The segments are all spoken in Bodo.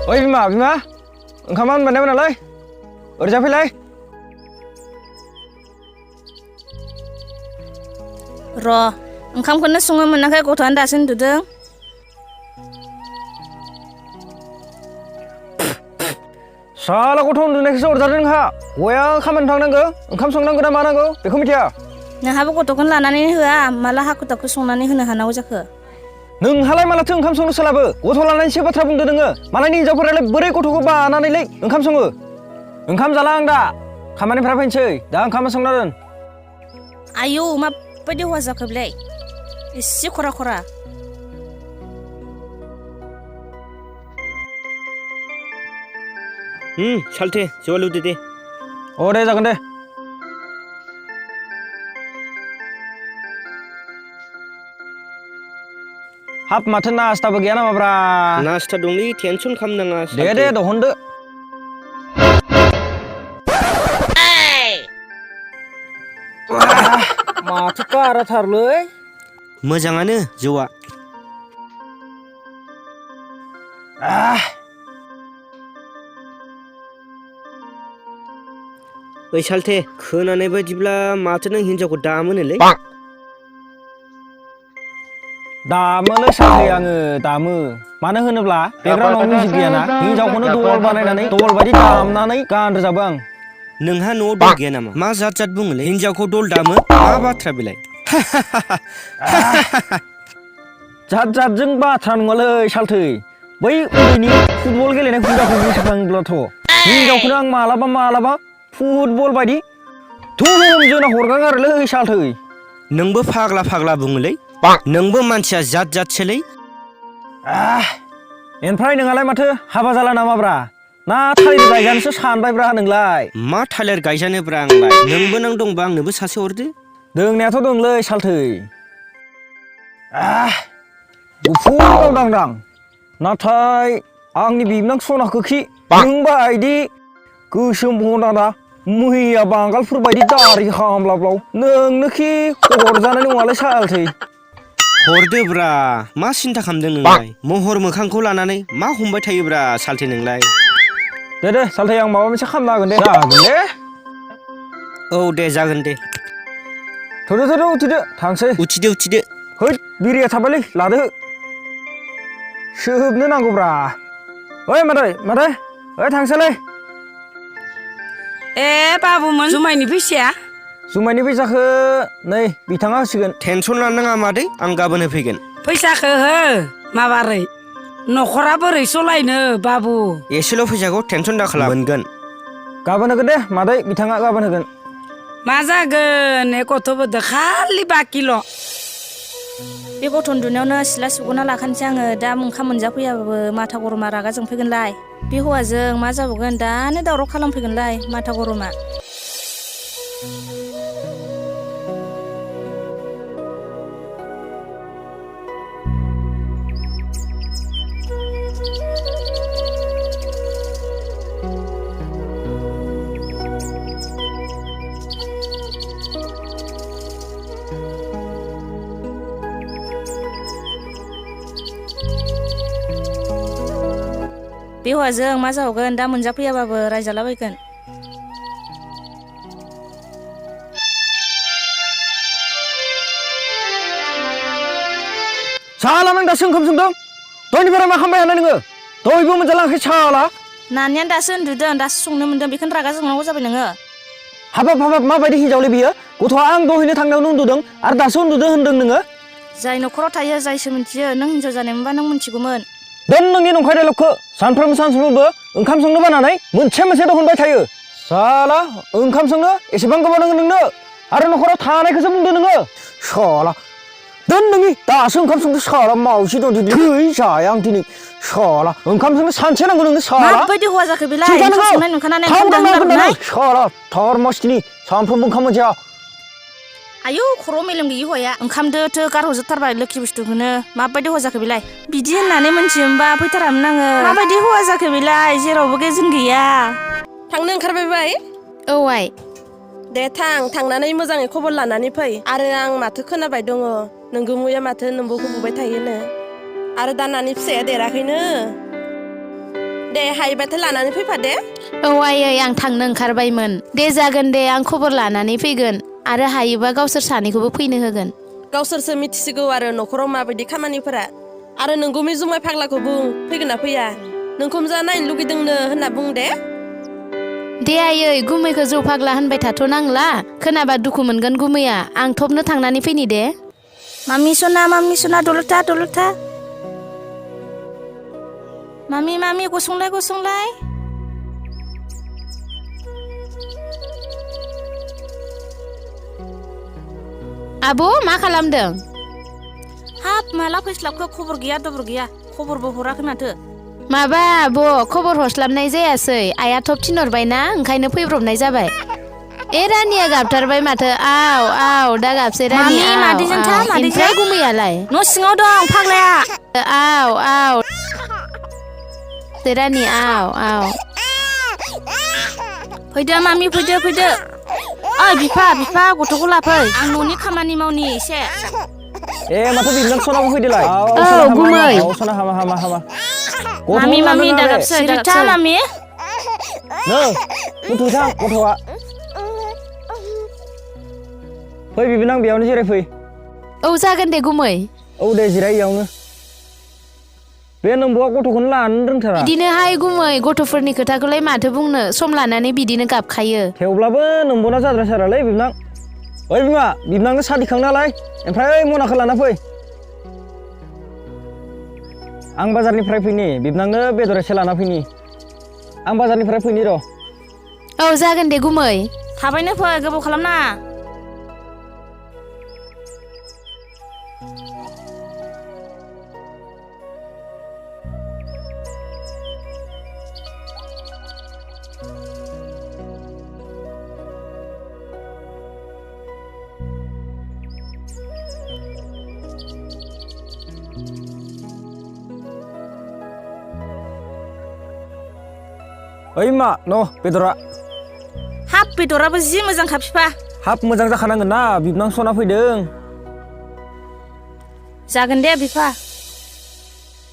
Ôi Bima, oंखाम मोनबाय नालाय ओरैजा फैलाय र' ओंखामखौनो संनो मोनाखै गथ'आनो दासो उन्दुदों साला गथ' उन्दुनायखौसो अरजादों नोंहा हौवाया खामानि थांनांगौ ओंखाम संनांगौ ना मानांगौ बेखौ मिथिया नोंहाबो गथ'खौनो लानानै होआ माला हाखु दाखु संनानै होनो हानांगौ जाखो नोंहालाय मालाथो ओंखाम संनो सोलाबो गथ' लानानैसो बाथ्रा बुंदो नोङो मालायनि हिनजावफोरालाय बोरै गथ'खौ बानानैलाय ओंखाम सङो ओंखाम जाला आं दा खामानिफ्रा फैनोसै दा ओंखाम संना दोन आयौ माबायदि हौवा जाखो बेलाय एसे खरा सालथे जौआ लुदो दे अ दे जागोन दे हाब माथो नास्ताबो गैया नामाब्रा नास्ता दंलै टेनसन खालामनाङा दे दहनदो माथो काराथारलै मोजाङानो जौआ ओइ सालथे खोनानाय बायदिब्ला माथो नों हिनजावखौ दामोनोलै दामोलै सालथे आङो दामो मानो होनोब्ला बेकग्राउन्डआव मिउजिक गैयाना हिनजावखौनो दल बानायनानै दल बायदि दामनानै गान रोजाबो आं नोंहा न'आव दल गैया नामा मा जात बुङोलै हिनजावखौ दल दामो मा बाथ्रा बेलाय जातजों बाथ्रा नङालै सालथै बै उन्दैनि फुटबल गेलेनाय हुदाखौ गोसोखांब्लाथ' हिनजावखौनो आं मालाबा फुटबल बायदि धुम जोना हरगागारोलै सालथै नोंबो फाग्ला बुङोलै नोंबो मानसिया जातसोलै ओमफ्राय नोंहालाय माथो हाबा जाला नामाब्रा ना थालिर गायजानोसो सानबायब्रा नोंलाय मा थालिर गायजानोब्रा आंलाय नोंबो नां दंबा आंनोबो सासे हरदो दोंनायाथ' दंलै सालथै गुफुर गावदांदां नाथाय आंनि बिबोनां सनाखोखि नोंबायदि गोसोम भनादा मैया बांगालफोर बायदि दारि हामलाब्लाव नोंनोखि हरजानाय नङालै सालथै हरदोब्रा मा सिन्था खालामदों नोंलाय महर मोखांखौ लानानै मा हमबाय थायोब्रा सालथे नोंलाय दे सालथै आं माबा मोनसे खालामनो हागोन दे जागोन दे औ दे जागोन दे थौदो उथिदो थांसै उथिदो हैद बिरिया थाबायलै लादो सोबनो नांगौब्रा ओइ मादै ओइ थांसैलै ए बाबुमोन जुमायनि फैसाया जुमायनि फैसाखौ नै बिथाङा होसिगोन टेनसन लानाङा मादै आं गाबोन होफैगोन फैसाखौ हो माबारै न'खरा बोरै सलायनो बाबु एसेल' फैसाखौ टेनसन दा खालाम मोनगोन गाबोन होगोन दे मादै बिथाङा गाबोन होगोन मा जागोन ए गथ'फोरदो खालि बाकिल' बे गथ' उन्दुनायावनो सिला सिबगना लाखानोसै आङो दा ओंखाम मोनजाफैयाबाबो माथा गरमा रागा जोंफैगोनलाय बे हौवाजों मा जाबावगोन दानो दावराव खालामफैगोनलाय माथा गरमा बे हौवाजों मा जाबावगोन दा मोनजाफैयाबाबो रायजालाबायगोन साला नों दासो ओंखाम संदों दहायनिफ्राय मा खालामबाय थानो नोङो दहायबो मोनजालाङाखै साला नानियानो दासो उन्दुदों दासो संनो मोन्दों बेखौनो रागा जोंनांगौ जाबाय नोङो हाबाब माबायदि हिनजावलै बियो गथ'आ आं दहायनो थांनायावनो उन्दुदों आरो दासो उन्दुदों होन्दों नोङो जाय न'खराव थायो जायसो मिथियो नों हिनजाव जानायमोनबा नों मिथिगौमोन दोन नोंनि नंखाय डायलगखौ सानफ्रोमबो ओंखाम संनो बानानै मोनसे दहनबाय थायो साला ओंखाम संनो एसेबां गोबाव नांगौ नोंनो आरो न'खराव थानायखौसो बुंदों नोङो साला दोन नोंनि दासो ओंखाम संनो साला मावसि दं दिनै जाया आं दिनै साला ओंखाम संनो सानसे नांगौ नोंनो साला माबायदि हौवा जाखो बेलाय ओंखाम संनाय नुखानानै ओंखाम दांलाबायनाय साला थार मस्तिनि सानफ्रोमबो ओंखाम मोनजाया आयौ खर' मेलेम गैयि हौवाया ओंखामदोथो गारहरजोबथारबाय लोखि बुस्थुखौनो माबायदि हौवा जाखो बेलाय बिदि होननानै मोनथियोमोनबा फैथारामोन आङो माबायदि हौवा जाखो बेलाय जेरावबो गेजेन गैया थांनो ओंखारबाय बाय औ आइ दे थांनानै मोजाङै खबर लानानै फै आरो आं माथो खोनाबाय दङ नोंगुमुया माथो नोंबोखौ बुबाय थायोनो आरो दानानि फिसाया देराखैनो दे हायोबाथाय लानानै फैफादे औ आयै आं थांनो ओंखारबायमोन दे जागोन दे आं खबर लानानै फैगोन आरो हायोबा गावसोर सानैखौबो फैनो होगोन गावसोरसो मिथिसिगौ आरो न'खराव माबायदि खामानिफोरा आरो नोंगुमै जुमाय फाग्लाखौ बुं फैगोन ना फैया नोंखुमजा नायनो लुगैदोंनो होनना बुं दे दे आयै गुमैखौ जौ फाग्ला होनबाय थाथ' नांला खोनाबा दुखु मोनगोन गुमैया आं थबनो थांनानै फैनि दे मामि सना दलथा मामि गसंलाय आब' मा खालामदों हाब माला फैस्लाबखो खबर गैया दबर गैया खबरबो हराखै माथो माबा आब' खबर हरस्लाबनाय जायासै आइया थब थिनहरबायना ओंखायनो फैब्रबनाय जाबाय ए रानिया गाबथारबाय माथो आव दा गाबसै रानि ओमफ्राय गुमैयालाय न' सिङाव दं फाग्लाया आव रानि आव फैदो मामि फैदो ओइ बिफा गथ'खौ लाफै आं न'नि खामानि मावनि एसे ए माथो बिबनां सनाबो फैदोलाय गुमै सना हामा मामि दा गाबसै मामि नो उथुथां गथ'आ फै बिबनां बेयावनो जिरायफै औ जागोन दे गुमै औ दे जिराय इयावनो बे नोंबुआ गथ'खौनो लानो रोंथारा बिदिनोहाय गुमै गथ'फोरनि खोथाखौलाय माथो बुंनो सम लानानै बिदिनो गाबखायो थेवब्लाबो नोंबुना जाद्रायथारालै बिबनां ओइ बिमा बिबनांनो साहा दिखांनालाय ओमफ्राय ओइ मनाखौ लाना फै आं बाजारनिफ्राय फैनि बिबनांनो बेदर एसे लाना फैनि आं बाजारनिफ्राय फैनि र' औ जागोन दे गुमै थाबैनो फै गोबाव खालामनाङा ओइ मा न' बेदरा हाब बेदराबो जि मोजांखा बिफा हाब मोजां जाखानांगोन ना बिबनां सना फैदों जागोन दे बिफा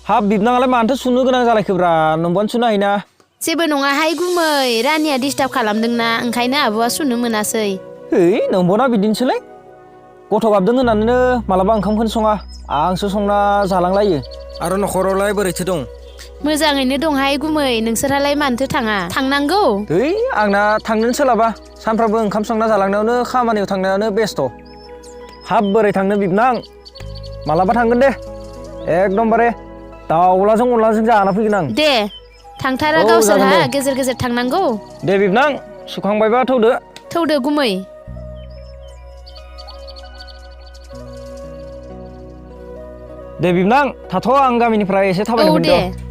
हाब बिबनाङालाय मानोथो सुनो गोनां जालायखोब्रा नोंबुआनो सुनो हायोना जेबो नङाहाय गुमै रानिया डिस्टार्ब खालामदोंना ओंखायनो आब'आ सुनो मोनासै है नोंबुना बिदिनोसैलाय गथ' गाबदों होननानैनो मालाबा ओंखामखौनो सङा आंसो संना जालांलायो आरो न'खरावलाय बोरैथो दं मोजाङैनो दंहाय गुमै नोंसोरहालाय मानोथो थाङा थांनांगौ है आंना थांनोनो सोलाबा सानफ्रामबो ओंखाम संना जालांनायावनो खामानियाव थांनायावनो बेस्थ' हाब बोरै थांनो बिबनां मालाबा थांगोन दे एकदमबारे दाउलाजों अनलाजों जाना फैगोन आं दे थांथारा औ, गावसोरहा जागोन दे। गेजेर गेजेर थांनांगौ दे बिबनां सुखांबायबा थौदो गुमै दे बिबनां थाथ' आं गामिनिफ्राय एसे थाबायनो औ फैदों दे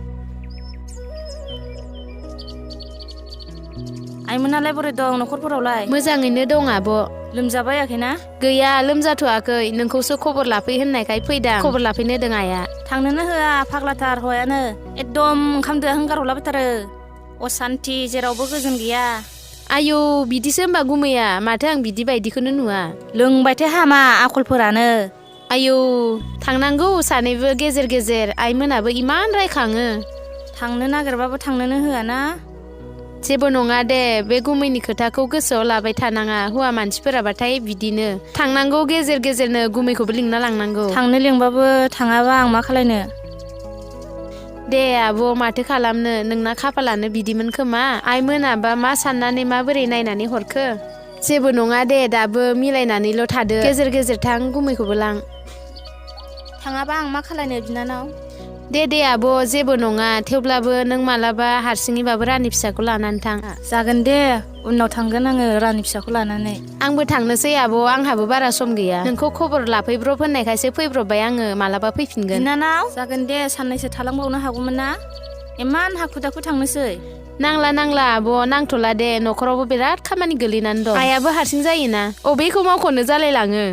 आइमोनालाय बोरै दं न'खरफोरावलाय मोजाङैनो दं आब' लोमजाबायाखैना गैया लोमजाथ'आखै नोंखौसो खबर लाफै होननायखाय फैदां खबर लाफैनो होदों आइया थांनोनो होआ फाग्लाथार हौवायानो एकदम ओंखामदो हांगार हरलाबायथारो असान्थि जेरावबो गोजोन गैया आयौ बिदिसो होमबा गुमैया माथो आं बिदि बायदिखौनो नुवा लोंबायथाय हामा आखलफोरानो आयौ थांनांगौ सानैबो गेजेर गेजेर आइमोनाबो इमान रायखाङो थांनो नागिरबाबो थांनोनो होआना जेबो नङा दे बे गुमैनि खोथाखौ गोसोआव लाबाय थानाङा हौवा मानसिफोराबाथाय बिदिनो थांनांगौ गेजेर गेजेरनो गुमैखौबो लिंना लांनांगौ थांनो लिंबाबो थाङाबा आं मा खालायनो दे आब' माथो खालामनो नोंना खाफालानो बिदिमोन खोमा आइमोनाबा मा साननानै माबोरै नायनानै हरखो जेबो नङा दे दाबो मिलायनानैल' थादो गेजेर गेजेर थां गुमैखौबो लां थाङाबा आं मा खालायनो बिनानाव दे आब' जेबो नङा थेवब्लाबो नों मालाबा हारसिङैबाबो रानि फिसाखौ लानानै थां जागोन दे उनाव थांगोन आङो रानि फिसाखौ लानानै आंबो थांनोसै आब' आंहाबो बारा सम गैया नोंखौ खबर लाफैब्रब होननायखायसो फैब्रबबाय आङो मालाबा फैफिनगोन बिनानाव जागोन दे साननैसो थालांबावनो हागौमोन ना इमान हाखु दाखु थांनोसै नांला आब' नांथ'ला दे न'खरावबो बिराद खामानि गोलैनानै दं आइयाबो हारसिं जायोना अबेखौ मावख'नो जालायलाङो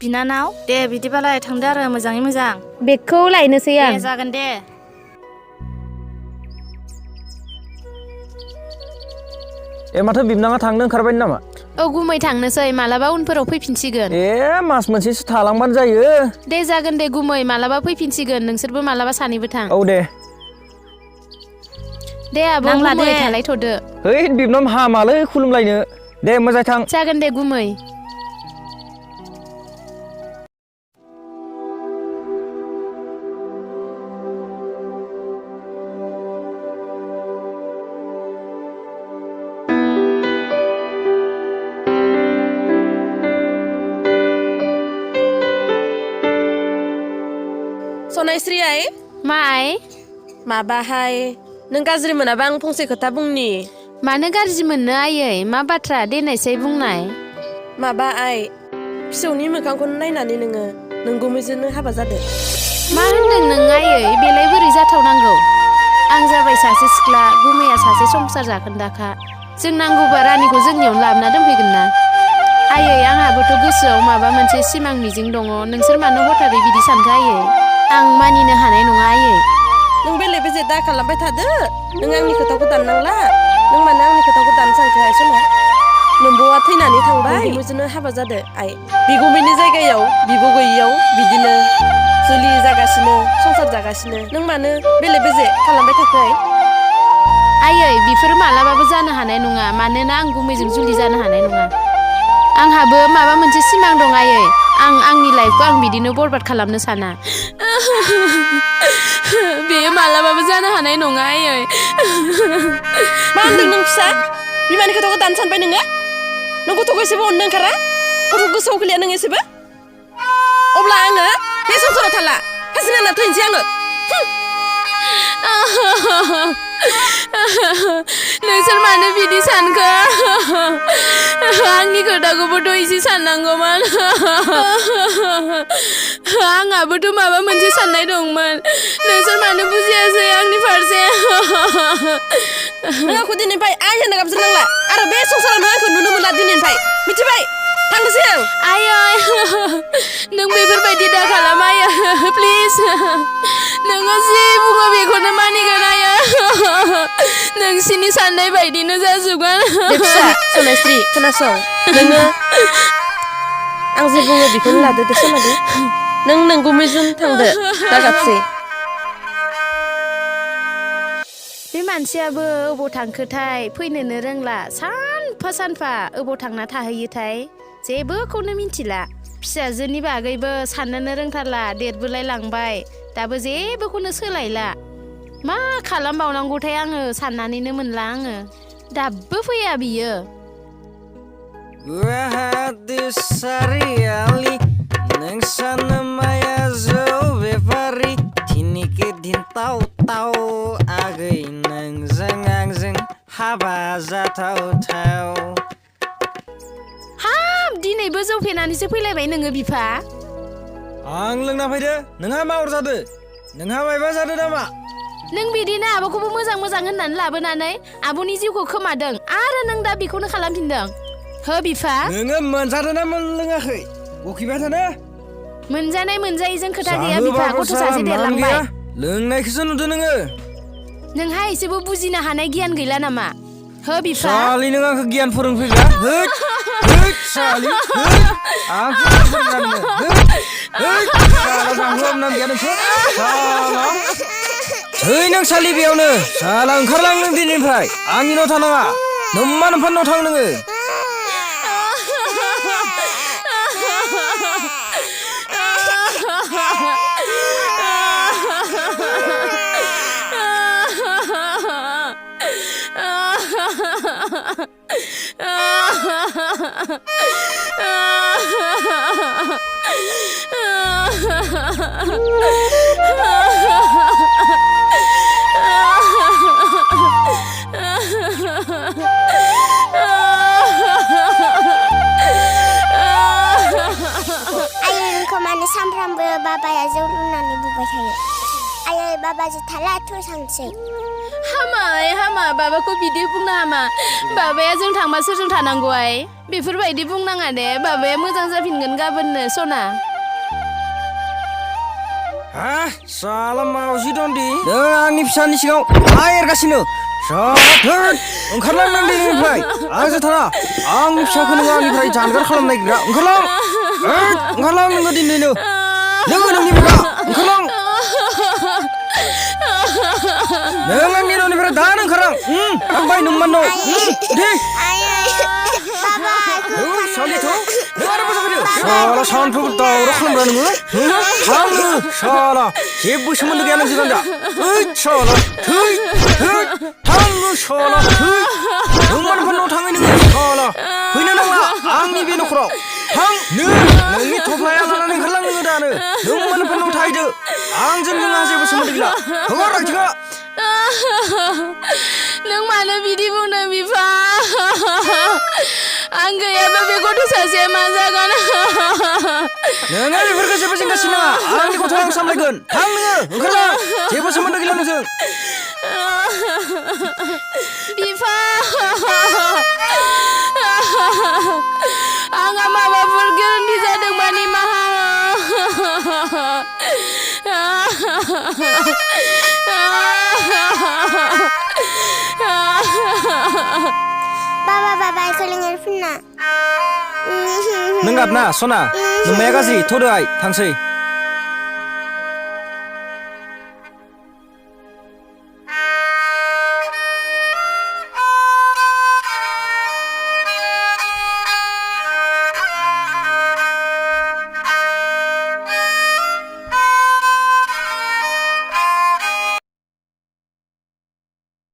बिनानाव दे बिदिबालाय थांदो आरो मोजाङै मोजां बेगखौ लायनोसै आं दे जागोन दे ए माथो बिबनाङा थांनो ओंखारबाय नामा औ गुमै थांनोसै मालाबा उनफोराव फैफिनसिगोन ए मास मोनसेसो थालांबानो जायो दे जागोन दे गुमै मालाबा फैफिनसिगोन नोंसोरबो मालाबा सानैबो थां औ दे दे आब' नांला दे थालायथ'दो है बिबनाम हामालै खुलुमलायनो दे मोजां थां जागोन दे गुमै सनायस्रि आइ माइ माबाहाय नों गाज्रि मोनाबा आं फंसे खोथा बुंनि मानो गाज्रि मोननो आयै मा बाथ्रा देनायसै बुंनाय माबा आइ फिसौनि मोखांखौनो नायनानै नोङो नोंगुमैजोंनो हाबा जादो मा होनदों नों आयै बेलाय बोरै जाथावनांगौ आं जाबाय सासे सिख्ला गुमैया सासे संसार जाखोन्दाखा जों नांगौबा रानिखौ जोंनियावनो लाबोना दोनफैगोन ना आयै आंहाबोथ' गोसोआव माबा मोनसे सिमां मिजिं दङ नोंसोर मानो हथारै बिदि सानखो आयै आं मानिनो हानाय नङा आयै नों बेले बेजे दा खालामबाय थादो नों आंनि खोथाखौ दाननांला नों मानो आंनि खोथाखौ दाननो सानखो आइ सना नोम्बौआ थैनानै थांबाय नोंगुमैजोंनो हाबा जादो आइ बिगुमैनि जायगायाव बिब' गैयियाव बिदिनो जुलि जागासिनो संसार जागासिनो नों मानो बेले बेजे खालामबाय थाखो आयै बेफोर मालाबाबो जानो हानाय नङा मानोना आं गुमैजों जुलि जानो हानाय नङा आंहाबो माबा मोनसे सिमां दं आयै आं आंनि लाइफखौ आं बिदिनो बरबाद खालामनो साना बेयो मालाबाबो जानो हानाय नङा आयै मा होनदों नों फिसा बिमानि खोथाखौ दानो सानबाय नोङो नों गथ'खौ एसेबो अननो ओंखारा गथ' गोसोआव गैया नों एसेबो अब्ला आङो बे संसाराव थाला हाजिरा होना थैनोसै आङो नोंसोर मानो बिदि सानखो आंनि खोथाखौबोथ' एसे साननांगौमोन आंहाबोथ' माबा मोनसे साननाय दंमोन नोंसोर मानो बुजियासै आंनि फारसे नों आंखौ दिनैनिफ्राय आइ होनना गाबज्रिनांला आरो बे संसाराव नों आंखौ नुनो मोनला दिनैनिफ्राय मिथिबाय थांनोसै आं आयै नों बेफोरबायदि दा खालाम आयै प्लिज नोङो जि बुङो बेखौनो मानिगोन आयै नोंसिनि साननाय बायदिनो जाजोबगोन दे फिसा सनायस्रि खोनासं नोङो आं जे बुङो बेखौनो लादो दे सना दे नों नोंगुमैजों थांदो दा गाबसै बे मानसियाबो अबाव थांखोथाय फैनोनो रोंला सानफा सानफा अबाव थांना थाहैयोथाय जेबोखौनो मिन्थिला फिसाजोनि बागैबो साननोनो रोंथारला देरबोलाय लांबाय दाबो जेबोखौनो सोलायला मा खालामबावनांगौथाय आङो साननानैनो मोनला आङो दाबो फैया बियो गुवाहाटी सारियालि नोंसानो माया जौ बेफारि दिनैके दिन ताव ताव आगै नोंजों आंजों हाबा जाथावथाव हाब दिनैबो जौ फेनानैसो फैलायबाय नोङो बिफा आं लोंना फैदो नोंहा मा अरजादो नोंहा मायबा जादो नामा नों बिदिनो आब'खौबो मोजां मोजां होननानै लाबोनानै आब'नि जिउखौ खोमादों आरो नों दा बेखौनो खालामफिनदों हो बिफा नोङो मोनजादो ना मोनलोङाखै बखिबाय थानो मोनजानाय मोनजायैजों खोथा गैया बिफा गथ' सासे देरलांबाय लोंनायखौसो नुदो नोङो नोंहा एसेबो बुजिनो हानाय गियान गैला नामा हो बिफा सालि नों आंखौ गियान फोरोंफैग्रा होद होद सालि होद आंखौ फोरोंग्रा नोङो होद होद साला जांहरनाम गैया नोंखौ साला थै नों सालि बेयावनो साला ओंखारलां नों दिनैनिफ्राय आंनि न' थानाङा नोम्मा नोम्फा न' थां नोङो सानफ्रामबो बाबाया जौ लोंनानै बुबाय थायो आयै बाबाजों थाला थ' थांसै हामा बाबाखौ बिदि बुंनो हामा बाबाया जों थांबा सोरजों थानांगौ आइ बेफोरबायदि बुंनाङा दे बाबाया मोजां जाफिनगोन गाबोननो सना हा साला मावजि दन्दि नों आंनि फिसानि सिगाङाव मा एरगासिनो ओंखारलां नों दिनैनिफ्राय आंजों थाना आंनि फिसाखौ नोङो आंनिफ्राय जानगार खालामनो नागिरग्रा ओंखारलां नोङो दिनैनो लोगो नोंनि बिफा ओंखारलां नों आंनि न'निफ्राय दा ओंखारां थांबाय नोंमान न' दे बाबा सालिथ' नों आरो मोजां फैदो साला सानफ्रोमबो दावराव खालामग्रा नोङो थाङो साला जेबो सोमोन्दो गैया नोंजों दा ओइ साला थै थाङो साला थै नों मानोफोर न'आव थाङै नोङो साला फैनो नांला आंनि बे न'खराव थां नोंनि थफ्लाया लानानै ओंखारलाङो दानो नों मानोफोर न'आव थाहैदो आंजों नोंहा जेबो सोमोन्दो गैला हगार आथिङा नों मानो बिदि बुंदों बिफा आं गैयाबा बे गथ' सासेया मा जागोन नोङो बेफोरखौ जेबो जिंगासिनो नाङा आंनि गथ'खौ आं सामलायगोन थां नोङो ओंखारलां जेबो सोमोन्दो गैला नोंजों बिफा आंहा माबाफोर गोरोन्थि जादोंबा निमाहा बाबा iखौ लिंहरफिनना नों गाबना सना नोंमाया गाज्रि थ'दो आइ थांसै